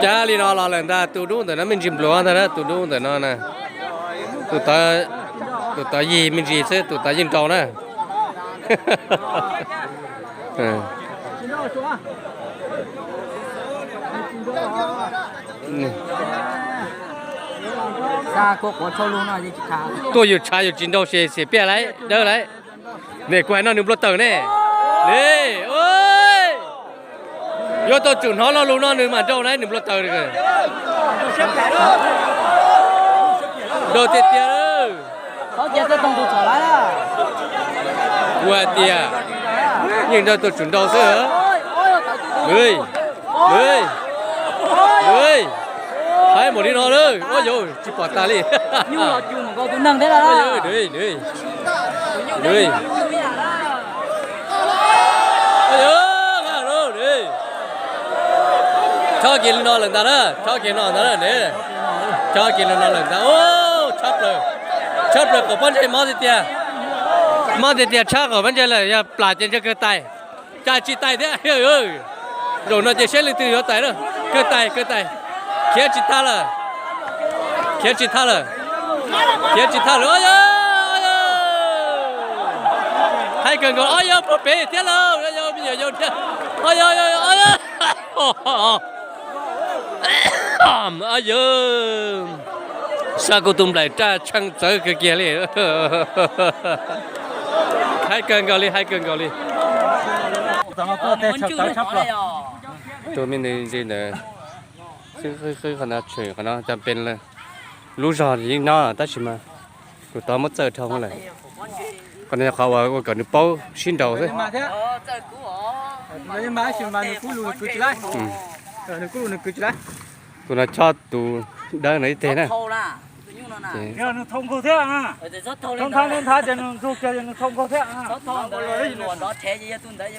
Cab li no los lawm ntag, tus dub ntawm no me ntsis npluav ntag na, tus dub ntawm no na. Tus tod, tus tod yig me ntsis xwb, tus tod yeej nrau na. Tuaj yus tshav yus tsis nrau ces xiam piaj lauj, dawb lauj. Ne kuv hais no nws npluav taws ne. Ne, yuav tau tsum hnov lo lus no nws mam nrau na, nws npluav taws. Nrau tiag tiag. Kuv hais tias yeej nrau tau tsum nrau xwb. Haib npaum li no lawm, ua yau tsis pom tas li. Chob kiag li no lawm ntag na, chob kiag no ntag na. Chob kiag li no lawm ntag. Tshab plaws, tshab plaws qaum pob ntseg mob tiag tiag. Mob tiag tias tshab qaum pob ntseg lawm, yog plam ces ntshe kawg tais. Cas tsis tais thiab. Zaum no ces saib leej twg yuav tais na. Kawg tais, kawg tais. Khiav tsis tag lawm. Khiav tsis tag lawm. Khiav tsis tag lawm. Haib kawg nkaus, ob yawg puag pem thiab lawm, ob yawg me nyuam yaus thiab. Ob yawg, ob yawg, ob yawg. Ab yawg, saib kuv tus nplaim raj tshee txawv kawg kiag li. Haib kawg nkaus li, haib kawg nkaus li. Tus me ntsis ntawd xwb, qhov no tshem, qhov no cov pes lawm. Lub zog yeej nyob tab sis mas tus tod muab txawj dhau lawm. Qhov no yog qhov uas ua kom nws paub sib nraus xwb. Tus no chob tus dawb no ib teg na. Ces